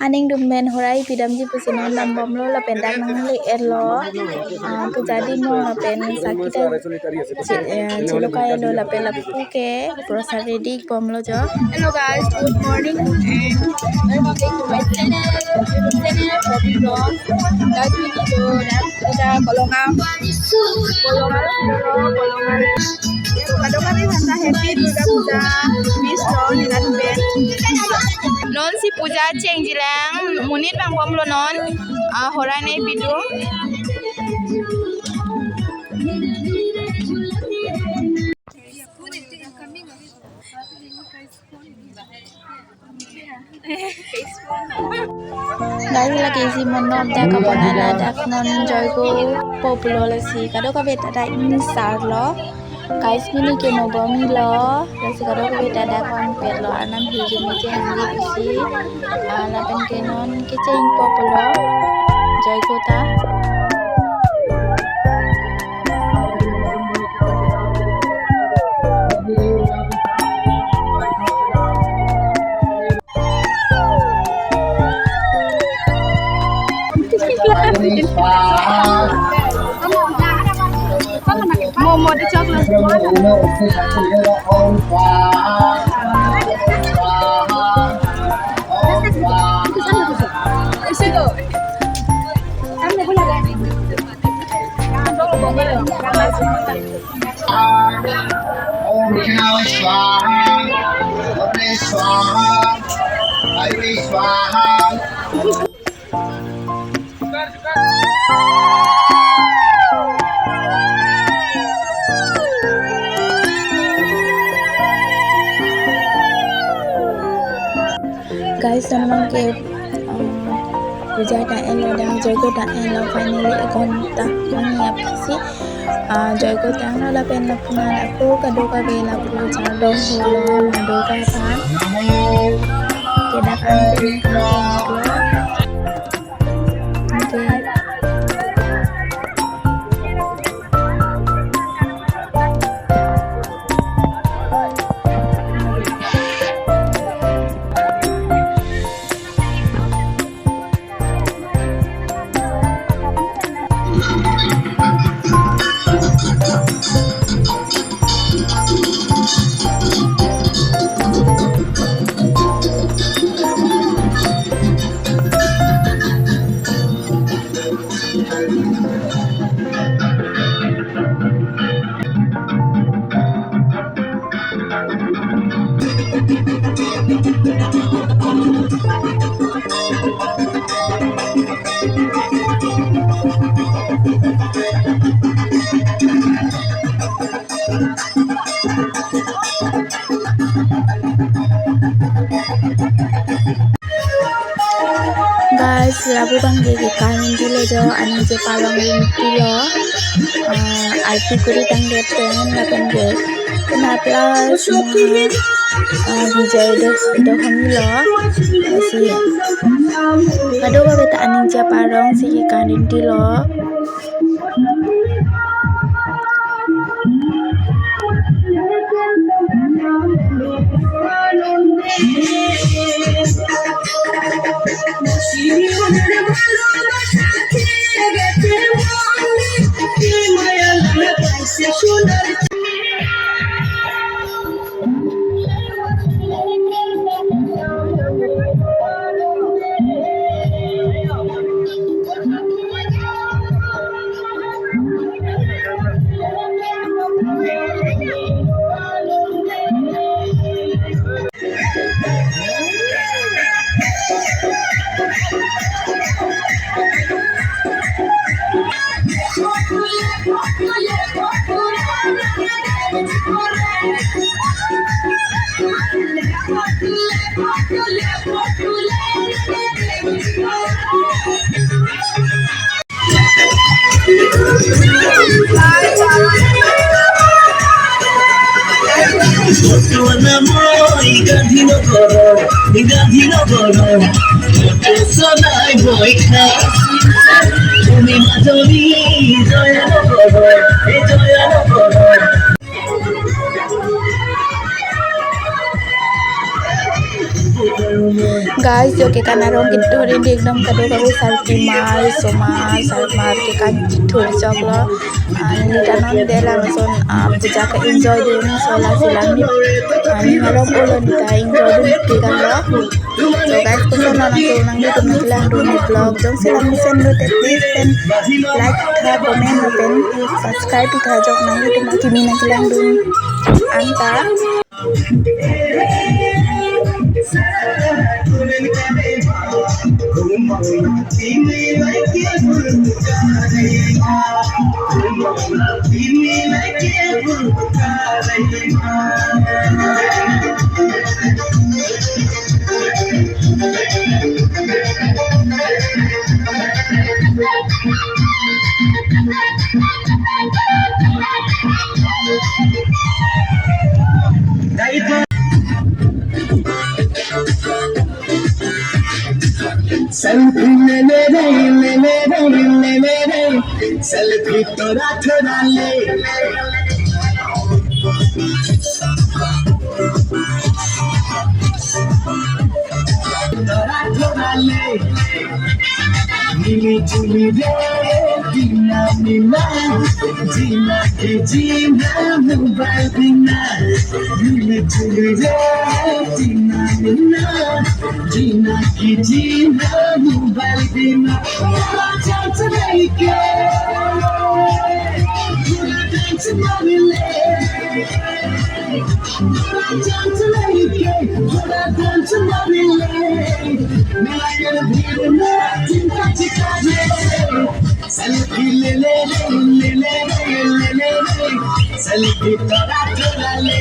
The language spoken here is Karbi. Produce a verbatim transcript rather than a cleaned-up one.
Aning dum pen horai pidamji pusi non dambomlo lapen dak nangle-etlo. Ah, puja adim lo lapen sakita che-, eh, chelokai-etlo lapen lapu ke grocery dik bomlo jo. Hello guys, good morning and welcome back to my channel, YouTube channel, Bobby Vlog. Guys, we need to, kita Kolonga, Kolonga, Kolonga. Kadokave aphan ta Happy Durga Puja wish lo neli pen. Non si puja chengji lang, monit vangbomlo non, ah, horai nai pidun. Guys, lake isi monop dak apon ala dak non joigopo pulo, lasi kadokave ta dak ingni sarlo. Guys, mini ke no bomlo, lasi kadokave ta dak vanpetlo, arnam hirjume chehangji pusi. Ah, lapen ke non kechengpo pulo joigo ta. Momo de chocolate. Om Gyaneshwara, Gyaneshwara, Gyaneshwara. Guys, non abang ke, um, puja ta enlo, dak joigo ta enlo, finally eghonta kangni aphi si, ah, joigo tanglo lapen lapu nang ako kadokave lapu chardom holo Durga aphan. Ke dak an ke. Guys, lapu abang ke kekan rinti lo jo, aningje parong rinti lo. Ah, arti kuri tangdet pen lapen ke kena plus maha, ah, Vijay do, do hami lo. Lasi kadokave ta aningje parong si kekan rinti lo. Guys, jo kekan arong kethur indi ekdom kadokave sarpi mar, somar, sarpi mar kekan chethur choklo. Ah, neli ta non dela lason, ah, puja ke enjoy dun, so lasi langni, ah, ning arong olo neli ta enjoy dun kekan lo. So guys, koson lo nangke nanglitum nangkelangdun vlog, jongsi lang mesen dote please pen like tha, comment tha pen subscribe tha, jok nanglitum akimi nangkelangdun angta. Selfie le le re, le le re, le le re. Selfie tora tora le. Tora tora le. Neli chuli re, dina mina, dina ke dina mobile bina. Neli chuli re, dina mina, dina ke dina mobile bina. Pura chance leke, pura chance marile. Selfie le le le, le le le, le le le. Selfie tora tora le.